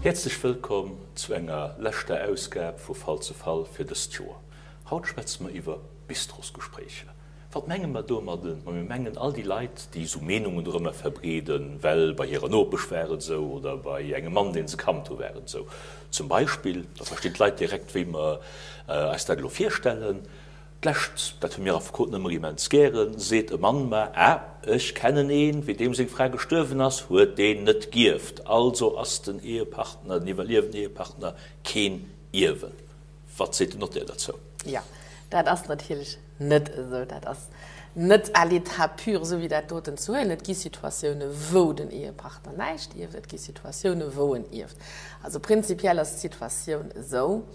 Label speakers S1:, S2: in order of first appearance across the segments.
S1: Häerzlech wëllkomm zu enger leschter Ausgab vu Fall zu Fall fir dëst Joer. Haut schwätze mer iwwer Bistrosgespréicher. Wat menge mer domadden? Ma mir mengen all déi Leit, déi esou Meenungen dorëmmer verbreeden, well bei hirer Nopesch war et esou oder bei engem Mann, deen se kannt hu war et esou. Zum Beispill, da verstinn d'Leit direkt, wéi mer eis dat elo virstellen. D'lescht, dat hu mir Affekoten ëmmer immens gären, seet e Mann mer, Ah, ech kennen een, wéi deem seng Fra gestuerwen ass, huet deen net gierft, also ass den Ehepartner, den iwwerliewenden Ehepartner keen Ierwen. Wat seet den Notaire derzou?
S2: Jo, dat ass natierlech net esou. Dat ass net à l'état pur, esou wéi dat doten ze huelen. Et gi Situatioune wou den Ehepartner näischt ierft, et gi Situatioune wou en ierft. Also prinzipiell ass d'Situatioun esou,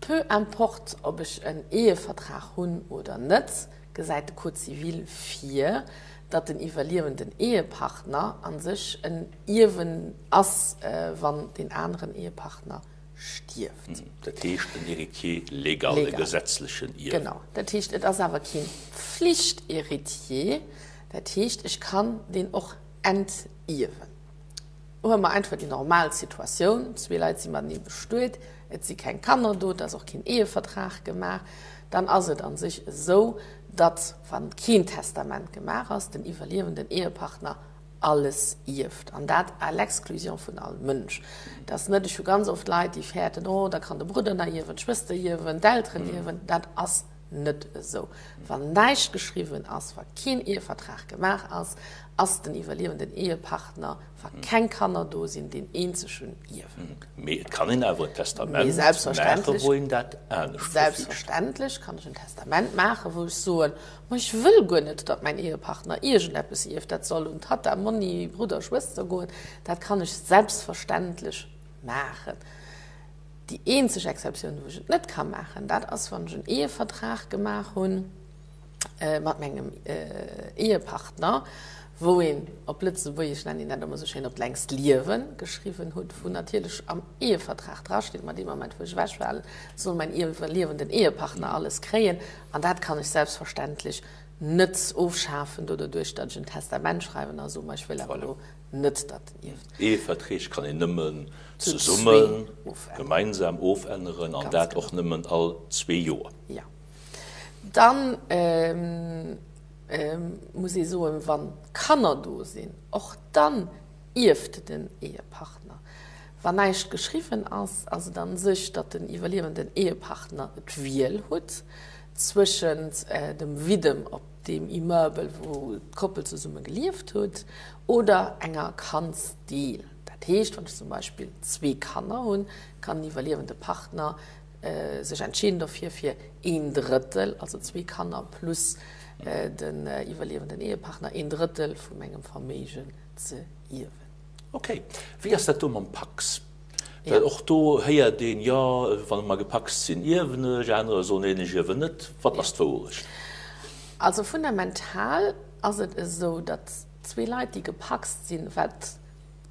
S2: peu importe ob ech en Ehevertrag hunn oder net, gesäit de Code civil vir, datt den iwwerliewenden Ehepartner a sech en Ierwen ass, wann deen aneren Ehepartner stierft.
S1: Dat heescht en Héritier légal, e gesetzlechen Ierf.
S2: Genau. Dat heescht, et ass awer kee Flichthéritier. Dat heescht, ech kann deen och entierwen. Huele mer einfach déi normal Situatioun, zwee Leit si matenee bestuet, et si keng Kanner do, et ass och keen Ehevertrag gemaach, dann ass et a sech esou, datt, wa keen Testament gemaach ass, den iwwerliewenden Ehepartner alles ierft, an dat à l'exclusion vun all Mënsch. Et ass net, ech hu ganz oft Leit, déi fäerten, oh, da kann de Brudder nach ierwen, d'Schwëster ierwen, d'Elteren ierwen. Dat ass net esou. Wann näischt geschriwwen ass, wa keen Ierfvertrag gemaach ass, ass den iwwerliewenden Ehepartner, wa keng Kanner do sinn, deen eenzegen Ierwen.
S1: Mee et kann een awer en Testament maachen, wou een dat anescht
S2: verfüügt. Selbstverständlech kann ech en Testament maachen, wou ech soen, Ma ech wëll guer net, datt mäin Ehepartner iergendeppes ierft. Dat soll un Tatta, Monni, Brudder, Schwëster goen. Dat kann ech selbstverständlech maachen. Déi eenzeg Exceptioun, wou ech et net ka maachen, dat ass, wann ech en Ehevertrag gemaach hunn mat mengem Ehepartner, wou een op Lëtzebuergesch, nennt een dat ëmmer esou schéin, op d'längst Liewen geschriwwen hutt, wou natierlech am Ehevertrag drasteet, ma dee Moment, wou ech ewechfalen, soll mäin iwwerliewenden Ehepartner alles kréien. An dat kann ech selbstverständlech net ofschafen doduerch, datt ech en Testament schreiwen a soen, ma ech wëll awer elo net, datt en ierft.
S1: Eheverträg kann een nëmmen zesummen, gemeinsam ofänneren an dat och nëmmen all zwee Joer.
S2: Jo. Dann muss ee soen, wa Kanner do sinn, och dann ierft den Ehepartner. Wann näischt geschriwwen ass, ass et an sech, datt den iwwerliewenden Ehepartner d'Wiel hutt zwëschent dem Widdem op deem Immeuble, wou d'Koppel zesumme gelieft huet, oder enger Kandsdeel. Dat heescht, wann ech zum Beispill zwee Kanner hunn, kann den iwwerliewende Partner sech entscheeden dofir, fir een Drëttel, also zwee Kanner plus den iwwerliewenden Ehepartner, een Drëttel vu mengem Verméigen ze ierwen.
S1: Ok, wéi ass dat do mam Pacs? Well och do héiert een, jo, wa mer gepacst sinn, ierwen ech, anerer soen, neen, ech ierwen net. Wat ass d'Wourecht?
S2: Also fundamental ass et esou, datt zwee Leit, déi gepacst sinn, wat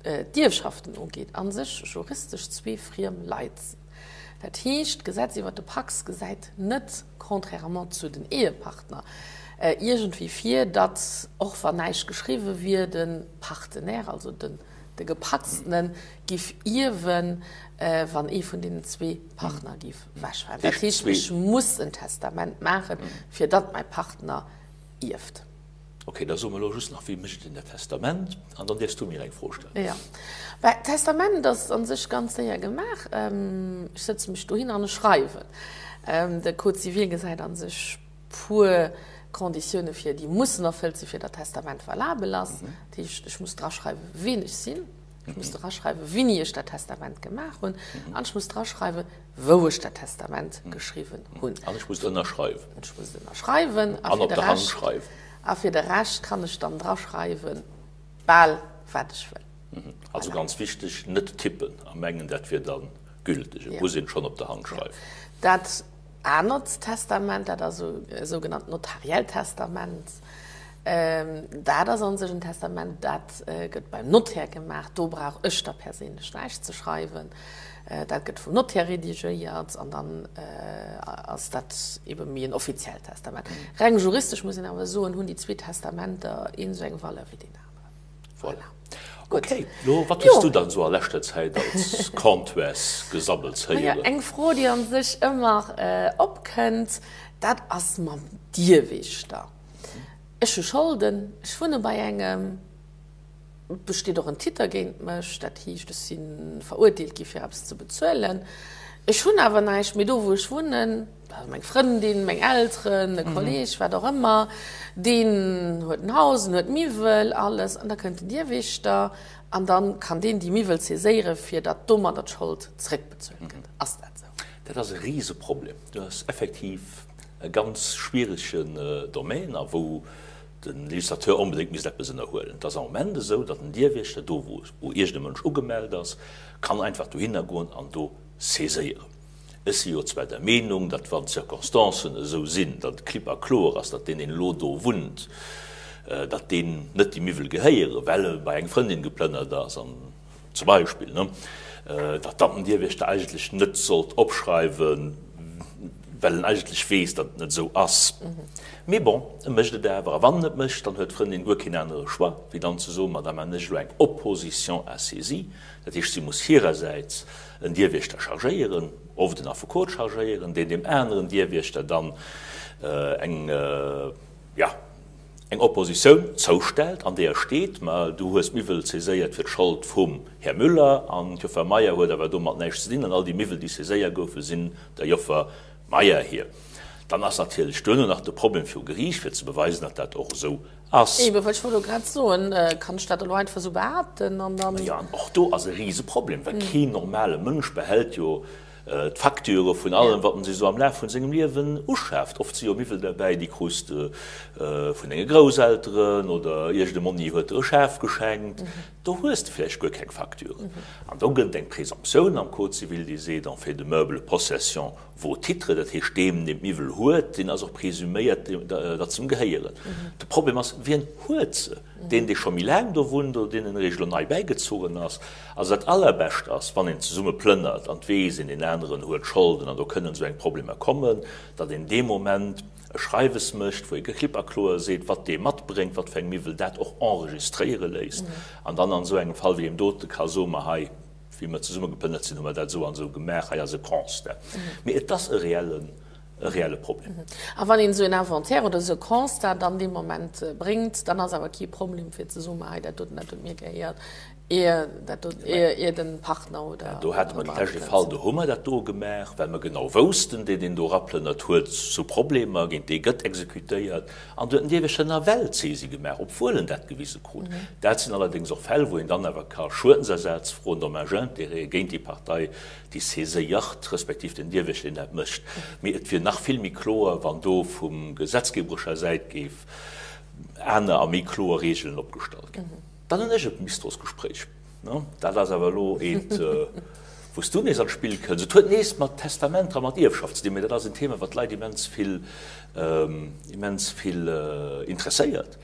S2: d'Ierfschaften ugeet, a sech juristesch zwee friem Leit sinn. Dat heescht, d'Gesetz iwwert de Pacs gesäit net, contrairement zu den Ehepartner, iergendwéi vir, datt, och wann näischt geschriwwe wier, de Partenaire, also den de Gepacstenen, giff ierwen, wann ee vun deenen zwee Partner giff ewechfalen. Dat heescht, ech muss en Testament maachen, fir datt mäi Partner ierft.
S1: Ok, da soe mer elo just nach, wéi mécht een dat Testament? An dann dierfs du mir eng Fro stellen.
S2: Jo, bah, d'Testament ass a sech ganz séier gemaach. Ech sëtze mech dohin an ech schreiwen. De Code civil gesäit a sech puer Conditioune vir, déi mussen erfëllt sinn, fir datt d'Testament valabel ass. Dat heescht, ech muss draschreiwen, wien ech sinn. Ech muss draschreiwen, wéini ech dat Testament gemaach hunn. An ech muss draschreiwen, wou ech dat Testament geschriwwen hunn.
S1: An ech muss et ënnerschreiwen.
S2: Ech muss et ënnerschreiwen.
S1: An op der Hand schreiwen.
S2: A fir de Rescht kann ech dann draschreiwen, bal wat ech wëll.
S1: Also ganz wichteg, net tippen a mengen, dat wier da gülteg. Et muss een et schonn op der Hand schreiwen.
S2: Dat Anert Testament, dat ass e sougenannt notariellt Testament. Dat ass an sech en Testament, dat gëtt beim Notaire gemaach. Do brauch ech da perséinlech näischt ze schreiwen. Dat gëtt vum Notaire redigéiert an dann ass dat ebe méi en offiziellt Testament. Reng juristesch muss een awer soen, hunn déi zwee Testamenter een esou eng Valeur wéi deen aneren.
S1: Voilà.
S2: Gutt.
S1: Ok, lo wat hues du dann esou a leschter Zäit als Comptoirs gesammelt
S2: héieren? Majo, eng Fro déi an sech ëmmer opkënnt, dat ass mam Dierwiechter. Ech hu Scholden, ech wunne bei engem, et besteet och en Titter géint mech, dat heescht ech si verurteelt gi fir eppes ze bezuelen. Ech hunn awer näischt méi do wou ech wunnen. Meng Frëndin, meng Elteren, e Kolleg, wat och ëmmer, deen huet en Haus, en huet Miwwel, alles, an da kënnt den Dierwiechter an da kann deen déi Miwwel saiséieren, fir datt domadder d'Schold zréckbezuelt gëtt. Ass dat esou?
S1: Dat ass e Riseproblem. Dat ass effektiv e ganz schwieregen Domaine a wou de Législateur onbedéngt misst eppes ënnerhuelen. Et ass am Moment esou, datt den Dierwiechter do, wou iergend e Mënsch ugemellt ass, kann einfach dohinner goen an do saiséieren. Ech si jo zwar der Meenung, datt wann d'Circonstancen esou sinn, datt et klipp a kloer ass, datt deen, deen elo do wunnt, datt deen net déi Miwwel gehéieren, well e bei eng Frëndin geplënnert ass an zum Beispill, ne, datt dann den Dierwiechter eigentlech net sollt opschreiwen, well en eigentlech weess, datt et net esou ass. Mee bon, e mécht et awer. A wann en et mécht, dann huet d'Frëndin guer keen anere Choix, wéi dann ze soen, Ma da man ech elo eng Opposition à saisie. Dat heescht, si muss hirersäits en Dierwiechter chargéieren, oft en Affekot chargéieren, deen deem aneren Dierwiechter dann eng, jo, eng Oppositioun zoustellt, an deeër steet, Ma du hues d'Miwwel saiséiert fir d'Schold vum Här Müller an d'Joffer Meyer huet awer domat näischt ze dinn an all déi Miwwel, déi saiséiert goufen, sinn der Joffer Meyer hir. Dann ass natierlech duerno nach de Problem viru Geriicht, fir ze beweisen, datt dat och esou ass.
S2: Eben, well ech wollt elo grad soen, kann ech dat elo einfach esou behaapten an dann.
S1: Jo, an och do ass e Riseproblem, well keen normale Mënsch behält jo d'Facturë vun allem, wat en sech esou am Laf vun sengem Liewen uschaaft. Oft si jo Miwwel derbäi, déi krus de vun denge Grousselteren oder iergend e Monni huet der e Schaf geschenkt. Do hues de vläicht guer keng Facturen. An do gëtt et eng Présomptioun am Code civil, déi seet, en fait de meuble possession vaut titre, dat heescht deem, deen d'Miwwel huet, deen ass och presuméiert, datt se em gehéieren. De Problem ass, wien huet se? Deen, dee scho méi laang do wunnt oder deen, deen eréischt elo nei bäigezogen ass? Also dat Allerbescht ass, wann een zesumme plënnert an et weess een, deen aneren huet Scholden an do kënnen esou eng Problemer kommen, datt een dee Moment e Schreiwes mécht, wou ee klipp a kloer seet, wat dee matbréngt, wat fir eng Miwwel, dat och enregistréiere léisst an dann an esou engem Fall wéi deem dote ka soe mer hei, Wéi mer zesummegeplënnert sinn, hu mer dat esou an esou gemaach. Hei ass e Constat. Mee et ass e reellen, e reelle Problem.
S2: A wann een esou en Inventaire oder esou e Constat dann dee Moment bréngt, dann ass awer kee Problem fir ze soen, ma hei dat doten, dat huet mir gehéiert, ier dat do, ier de Partner oder.
S1: Do hate mer de leschte Fall, do hu mer dat do gemaach, well mer genau woussten, deen, deen do eraplënnert, huet esou Problemer, géint dee gëtt exekutéiert. An do huet den Dierwächter nawell d'Saisie gemaach, obwuel en dat gewise krut. Dat sinn allerdéngs och Fäll, wou een dann awer ka Schuedensersaz froen, Dommages-intérêts, géint déi Partei, déi saiséiert, respektiv den Dierwächter, deen dat mécht. Mee et wier nach vill méi kloer, wann do vum gesetzgeberescher Säit géif aner a méi kloer Regeln opgestallt ginn. Dann hunn ech e Bistrosgespréich. Dat ass awer elo eent, wou s du nees an d'Spill kënns. Et huet nees mat Testamenter a mat Ierfschaft ze dinn, mee dat ass en Thema, wat d'Leit immens vill, immens vill interesséiert.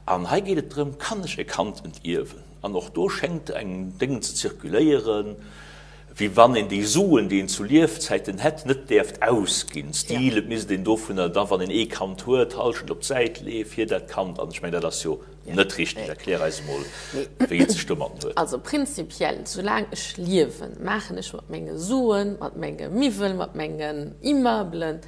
S1: An hei geet et drëm, Kann ech e Kand entierwen? An och do schéngt eng Déngen ze zirkuléieren, wéi wann een déi Suen, déi een zu Liefzäiten hätt, net däerft ausginn. Stil, et misst een dovunner da, wann een ee Kand huet, d'Hallschent op d'Säit leeë fir dat Kand. An ech mengen, dat ass jo Net richteg. Erklär eis emol, wéi et sech domatten huet.
S2: Also prinzipiell, soulaang ech liewen, maachen ech mat menge Suen, mat menge Miwwel, mat mengen Immeublen,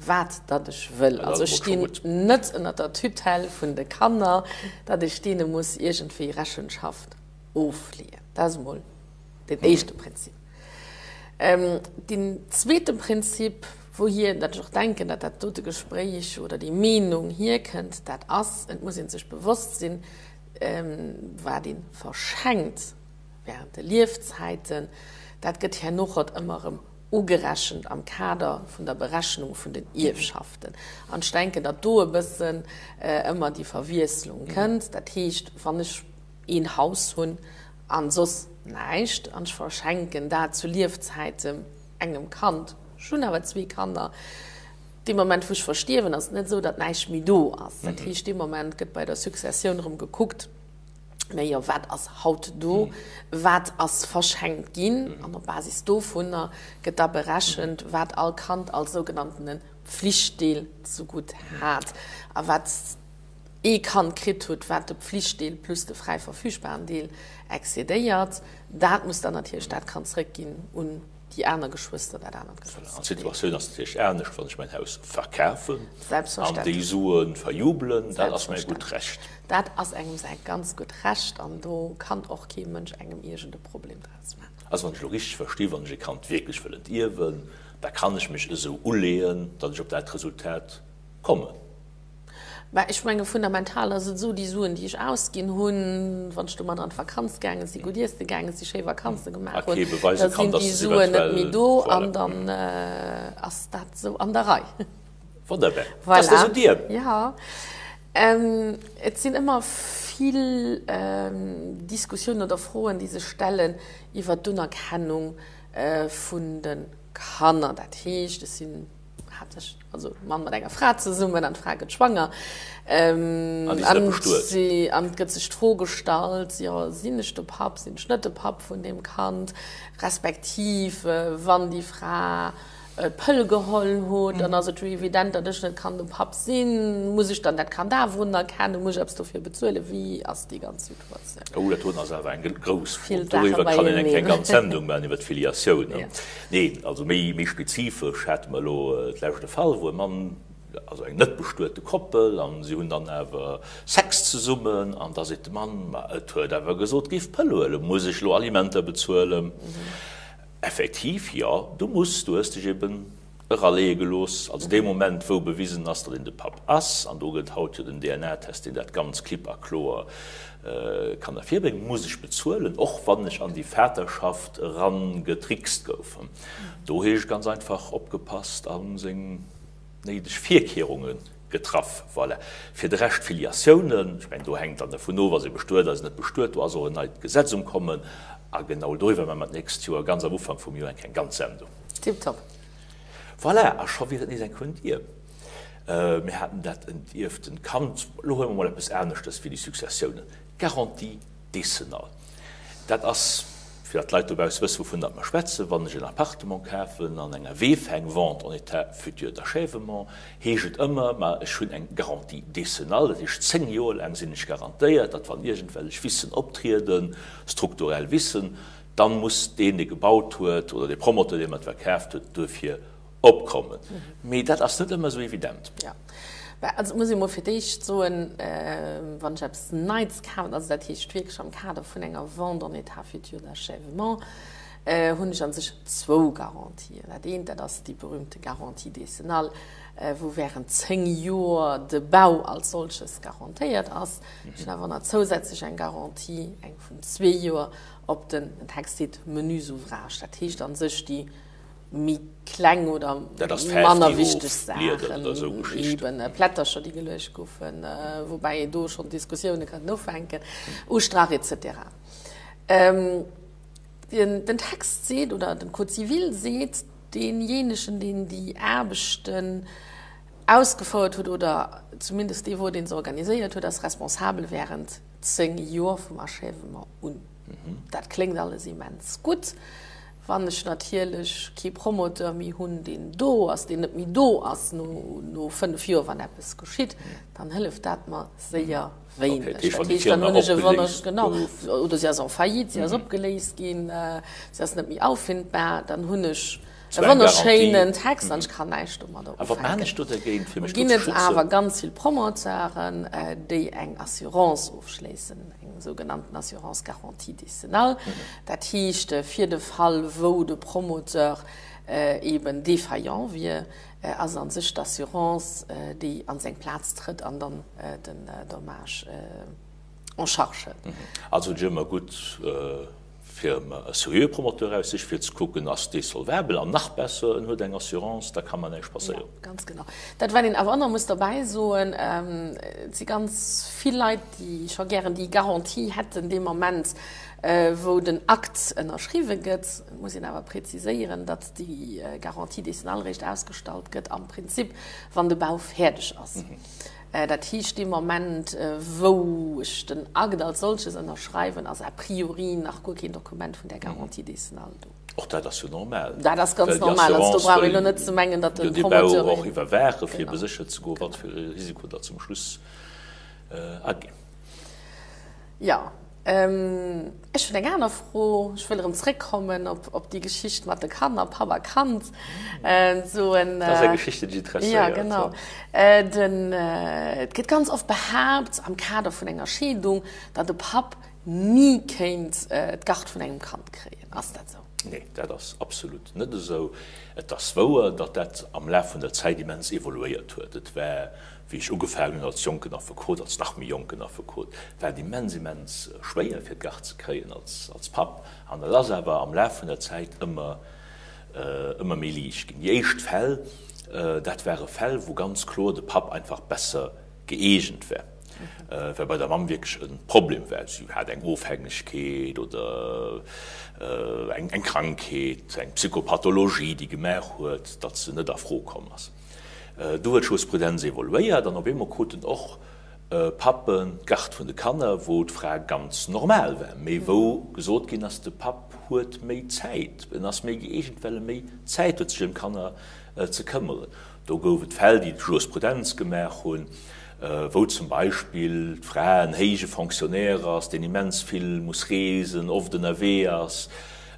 S2: wat datt ech wëll. Also ech stinn net ënnert der Tutelle vun de Kanner, datt ech deene muss iergendwéi Rechenschaft ofleeën. Dat ass emol deen éischte Prinzip. Deen zweete Prinzip, wouhier datt ech och denken, datt dat dote Gespréich oder déi Meenung hierkënnt, dat ass, et muss ee sech bewosst sinn, wat ee verschenkt während de Liefzäiten, dat gëtt hernochert ëmmer erëm ugerechent am Kader vun der Berechnung vun den Ierfschaften. An ech denken, datt do e bëssen ëmmer déi Verwiesslung kënnt. Dat heescht, wann ech een Haus hunn an soss näischt an ech verschenken dat zu Liefzäiten engem Kand, ech hunn awer zwee Kanner, dee Moment wou ech verstierwen, ass et net esou, datt näischt méi do ass. Dat heescht, dee Moment gëtt bei der Successioun erëm gekuckt, mä jo, wat ass haut do, wat ass verschenkt ginn an op Basis dovunner gëtt da berechent, wat all Kand als sougenanntene Pflichtdeel zegutt hat a wat. ee Kand kritt hutt, wat de Pflichtdeel plus de fräi verfügbaren Deel excédéiert, dat muss dann natierlech dat Kand zrëckginn un déi aner Geschwëster, dat anert
S1: Voilà. An d'Situatioun ass natierlech anescht, wann ech mäin Haus verkafen an déi Sue verjubelen. Dat ass mäi gutt Recht.
S2: Dat ass engem säi ganz gutt Recht an do kann och kee Mënsch engem iergend e Problem draus maachen.
S1: Also wann ech elo richteg versti, wann ech e Kand wierklech wëll entierwen, da kann ech mech esou uleeën, datt ech op dat Resultat kommen.
S2: Mä ech menge fundamental ass et esou, déi Suen, déi ech ausginn hunn, wann ech domadder an d'Vakanz gaange sinn, gutt iesse gaange sinn, schéi Vakanze gemaach hunn, da sinn déi Suen net méi do an dann ass dat esou an der Rei.
S1: Wonnerbar. Voilà. Dat ass un dir.
S2: Ja. Et sinn ëmmer vill Diskussiounen oder Froen, déi sech stellen iwwer d'Unerkennung vun de Kanner. Dat heescht, ech sinn haaptsächlech also Mann mat enger Fra zesummen an d'Fra gëtt schwanger. Ähm, an
S1: an si,
S2: an gëtt sech d'Fro gestallt, jo sinn ech de Papp, sinn ech net de Papp vun deem Kand, respektiv äh, wann déi Fra äh, d'Pëll geholl huet, dann ass et jo evident, datt ech net kann de Papp sinn. Muss ech dann dat Kand awer unerkennen? Muss ech eppes dofir bezuelen? Wéi ass déi ganz Situatioun?
S1: Oh, dat doen ass awer eng grouss Fro. Doriwwer kann een eng ganz Sendung maachen, iwwer d'Filiatioun. Neen, also méi, méi spezifesch hate mer elo d'lescht e Fall, wou e Mann, also eng net bestuete Koppel, an si hunn dann awer Sex zesummen, an da seet de Mann, ma et huet awer gesot, géif d'Pëll huelen, muss ech elo Alimenter bezuelen? Effektiv, jo, du muss, du hues dech eben eraleeë gelooss. Also dee Moment, wou bewisen ass, datt een de Papp ass, an do gëtt haut jo den DNA-Test, deen dat ganz klipp a kloer kann ervirbréngen, muss ech bezuelen, och wann ech an déi Vaterschaft erangetrickst gouf. Do heescht et ganz einfach, opgepasst a seng néideg Virkierunge getraff. Voilà. Fir de Rescht, d'Filiatiounen, ech mengen, do hänkt dann dervun of, ass ee bestuet, ass een net bestuet, do ass och en neit Gesetz um Kommen a genau doriwwer maache mer d'nächst Joer ganz am Ufank vum Joer eng kleng ganz Sendung.
S2: Tiptop.
S1: Voilà, a scho wier et nees eng Kéier un dir. Mir haten dat entierften Kand. Elo huele mer mol eppes aneschtes wéi déi Successiounen, d'Garantie décennale. Dat ass, fir datt d'Leit dobausse wëssen, wouvun datt mer schwätzen, wann ech en Appartement kafen an enger VEFA, eng Vente en état futur d'achèvement, heescht et ëmmer, ma ech hunn eng Garantie décennale, dat heescht 10 Joer laang sinn ech garantéiert, datt wann iergendwellech Vissen optrieden, strukturell Vissen, dann muss deen, dee gebaut huet, oder dee Promoteur, dee mer et verkaaft huet, duerfir opkommen. Mee dat ass net ëmmer esou evident.
S2: Jo. Bah, also et muss ee mol fir d'éischt soen, wann ech eppes Neits kafen, also dat heescht wierklech am Kader vun enger Vente en état futur d'achèvement, hunn ech a sech zwou Garantien. Dat eent, dat ass déi berühmte Garantie décennale, wou während 10 Joer de Bau als solches garantéiert ass. Ech hunn awer nach zousätzlech eng Garantie, eng vun zwee Joer, op den, den Text seet menus ouvrages, dat heescht a sech déi méi kleng oder manner wichteg Saachen, eben Plättercher, déi geluecht goufen, woubäi do schonn Diskussioune kënnen ufänken, Ustrach et cetera. Den Text seet, oder den Code civil seet, deenjéinegen, deen déi Aarbechten ausgefouert huet oder zumindest dee wor, dee se organiséiert huet, ass responsabel während 10 Joer vum Achèvement un. Dat kléngt alles immens gutt. Wann ech natierlech kee Promoteur méi hunn, deen do ass, deen net méi do ass no 5 Joer, wann eppes geschitt, dann hëlleft dat mer séier wéineg. Dat heescht, dann hunn ech e wonnersch, genau, oder si ass en faillite, si ass opgeléist ginn, si ass net méi auffindbar, dann hunn ech e wonnerschéinen Text an ech kann näischt domadder ufänken. Do ginn et awer ganz vill Promoteuren, déi eng Assurance ofschléissen, eng sougenannten Assurance garantie décennale. Dat heescht, fir de Fall, wou de Promoteur eeben défaillant wier, ass a sech d'Assurance, déi an seng Plaz trëtt an dann den Dommage en charge hëlt.
S1: Also et ass ëmmer gutt, fir e seriöe Promoteur aussicht, fir ze kucken, ass dee solvabel, an nach besser, en huet eng Assurance, da ka mer näischt passéieren.
S2: Jo, ganz genau. Dat, wat een awer och nach muss derbäi soen, et si ganz vill Leit, déi scho gären déi Garantie hätten dee Moment, wou den Akt ënnerschriwwe gëtt. Et muss een awer präziséieren, datt déi Garantie décennale réischt ausgestallt gëtt am Prinzip, wann de Bau fäerdeg ass. Dat heescht, dee Moment, wou ech den Akt als solches ënnerschreiwen, ass a priori nach guer keen Dokument vun där Garantie décennale do.
S1: Och dat ass jo normal.
S2: Dat ass ganz normal. Also do brauch een elo net ze mengen, datt de
S1: Promoteur. Dee Bau och iwwerwaachen, fir ebe sécher ze goen, wat fir e Risiko da zum Schluss. Aginn.
S2: Jo, ech hunn eng aner Fro. Ech wëll erëm zréckkommen op déi Geschicht mat de Kanner, Papp a Kand.
S1: Soen. Dat ass eng Geschichte, déi interesséiert.
S2: Jo, genau. Den, et gëtt ganz oft behaapt am Kader vun enger Scheedung, datt e Papp ni kéint d'Gard vun engem Kand kréien. Ass dat esou?
S1: Nee, dat ass absolut net esou. Et ass wouer, datt dat am Laf vun der Zäit immens evoluéiert huet. Et war Wéi ech ugefaangen hunn als jonken Affekot, als nach méi jonken Affekot, war et immens, immens schwéier fir d'Gard ze kréien als, als Papp. An dat ass awer am Laf vun der Zäit ëmmer, ëmmer méi liicht ginn. Déi éischt Fäll, dat ware Fäll, wou ganz kloer de Papp einfach besser gëeegent war, well bei der Mamm wierklech e Problem war. Si hat eng Ofhängegkeet oder eng, eng Krankheet, eng Psychopathologie, déi gemaach huet, datt se net a Fro komm ass. Du huet d'Jurisprudenz evoluéiert an op eemol kruten och Pappen d'Gard vun de Kanner, wou d'Fra ganz normal war, mee wou gesot ginn ass, de Papp huet méi Zäit, en ass méi gëeegent, well e méi Zäit huet, sech ëm d'Kanner ze këmmeren. Do gouf et Fäll, déi d'Jurisprudenz gemaach hunn, wou zum Beispill d'Fra en héije Fonctionnaire ass, deen immens vill muss reesen, oft ënnerwee ass,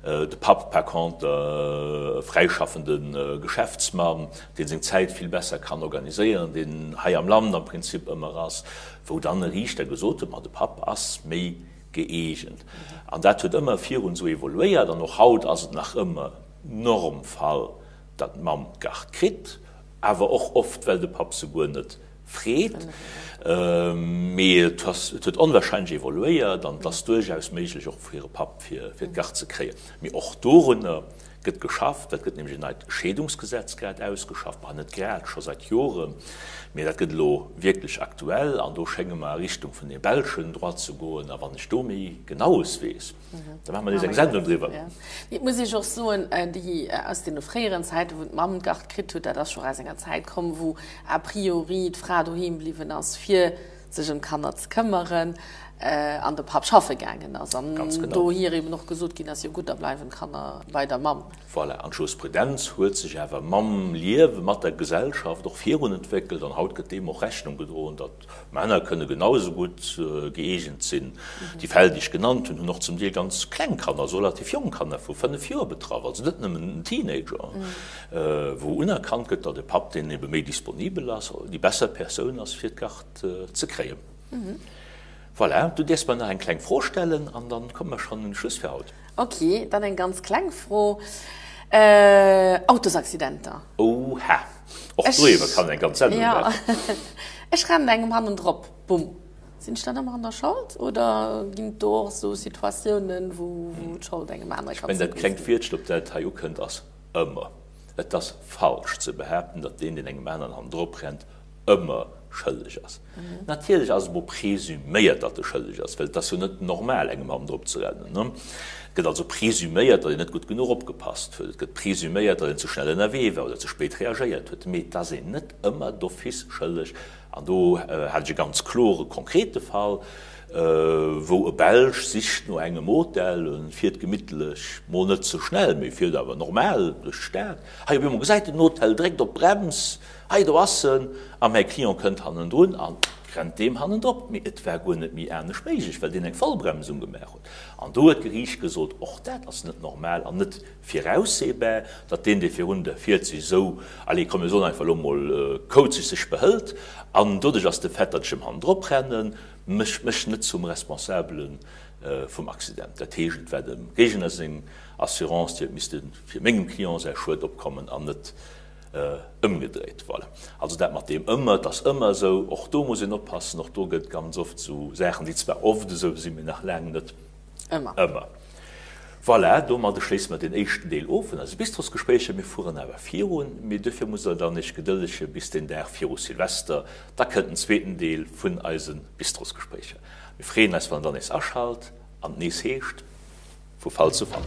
S1: De Papp par contre, e fräischaffende Geschäftsmann, dee seng Zäit vill besser kann organiséieren, deen hei am Land am Prinzip ëmmer ass, wou dann e Riichter gesot huet, ma de Papp ass méi gëeegent. An dat huet ëmmer virun esou evoluéiert an och haut ass et nach ëmmer Normfall, datt d'Mamm d'Gard kritt, awer och oft, well de Papp se guer net freet. Mee et huet onwahrscheinlech evoluéiert an et ass duerchaus méiglech och fir e Papp fir d'Gard ze kréien. Mee och dorunner gëtt geschafft. Dat gëtt nämlech en neit Scheedungsgesetz grad ausgeschafft, bah net grad, scho säit Joren, mee dat gëtt elo wierklech aktuell an do schénge mer a Richtung vun deem belschen Droit ze goen. A wann ech do méi Genaues weess, Da maache mer nees eng Sendung driwwer.
S2: Et muss ech och soen, déi aus deene fréieren Zäiten, wou d'Mamm d'Gard kritt huet, dat ass scho aus enger Zäit komm, wou a priori d'Fra doheem bliwwen ass, fir sech ëm d'Kanner ze këmmeren, an de Papp schaffe gaangen ass. An dohier eben och gesot ginn ass, jo gutt, da bleiwen d'Kanner bei der Mamm.
S1: Voilà, an d'Jurisprudenz huet sech awer mam Liewe, mat der Gesellschaft och virun entwéckelt an haut gëtt deem och Rechnung gedroen, datt Männer kënne genau esou gutt gëeegent sinn. Déi Fäll, déi ech genannt hunn, hunn och zum Deel ganz kleng Kanner, also relativ jonk Kanner vu 5 Joer betraff, also net nëmmen en Teenager, wou unerkannt gëtt, datt e Papp, deen ebe méi disponibel ass, déi besser Persoun ass, fir d'Gard ze kréien. Voilà, du däerfs mer nach eng kleng Fro stellen an dann komme mer schonn un de Schluss fir haut.
S2: Ok, dann eng ganz kleng Fro, Autosaccidenter.
S1: Oha, och doriwwer kann een eng ganz Sendung maachen.
S2: Jo, ech rennen engem hannendrop, bumm. Sinn ech dann ëmmer an der Schold oder ginn et do och esou Situatiounen, wou d'Schold engem anere
S1: kann zougewiesen ginn? Ech mengen, dat klengt Wiertchen, op dat et hei ukënnt, ass ëmmer. Et ass falsch ze behaapten, datt deen, deen engem aneren hannendrop rennt, ëmmer schëlleg ass. Natierlech ass et mol presuméiert, datt e schëlleg ass, well et ass jo net normal, engem hannendrop ze rennen. Et gëtt also presuméiert, datt een net gutt genuch opgepasst huet. Et gëtt presuméiert, datt een ze schnell ënnerwee war oder ze spéit reagéiert huet. Mee et ass een net ëmmer d'office schëlleg. An do hat ech e ganz klore, konkrete Fall, wou e Belsch sicht no engem Hotel, e fiert gemittlech, mol net ze schnell, mee fiert awer normal duerch d'Stad. Hei op eemol gesäit en den Hotel, dréckt op d'Brems, Hei, do ass en! A mäi Client kënnt hannendrun a rennt deem hannendrop. Mee et war guer net méi anescht méiglech, well deen eng Vollbremsung gemaach huet. An do huet d'Geriicht gesot, Och dat ass net normal an net viraussehbar, datt deen, dee virun der fiert, sech esou, allez, komm, mir soen einfach elo mol, kauzeg sech behëlt. An doduerch ass de Fait, datt ech em hannendrop rennen, mécht mech net zum Responsabele vum Accident. Dat heescht, et war dem Géigner seng Assurance, déi huet misste fir mengem Client säi Schued opkommen an net Ëmgedréit, voilà. Also dat mat deem ëmmer, et ass ëmmer esou, och do muss een oppassen, och do gëtt ganz oft esou Saachen, déi zwar oft esou sinn, mee nach laang net ëmmer. Voilà, domadde schléisse mer deen éischten Deel of vun eise Bistrosgespréicher. Mir fueren awer virun, mee duerfir musst Der dann Iech gedëllege bis deen Dag viru Silvester, da kënnt den zweeten Deel vun eise Bistrosgespréicher. Mir freeën eis, wann Der dann nees aschalt an et nees heescht. Vu Fall zu Fall.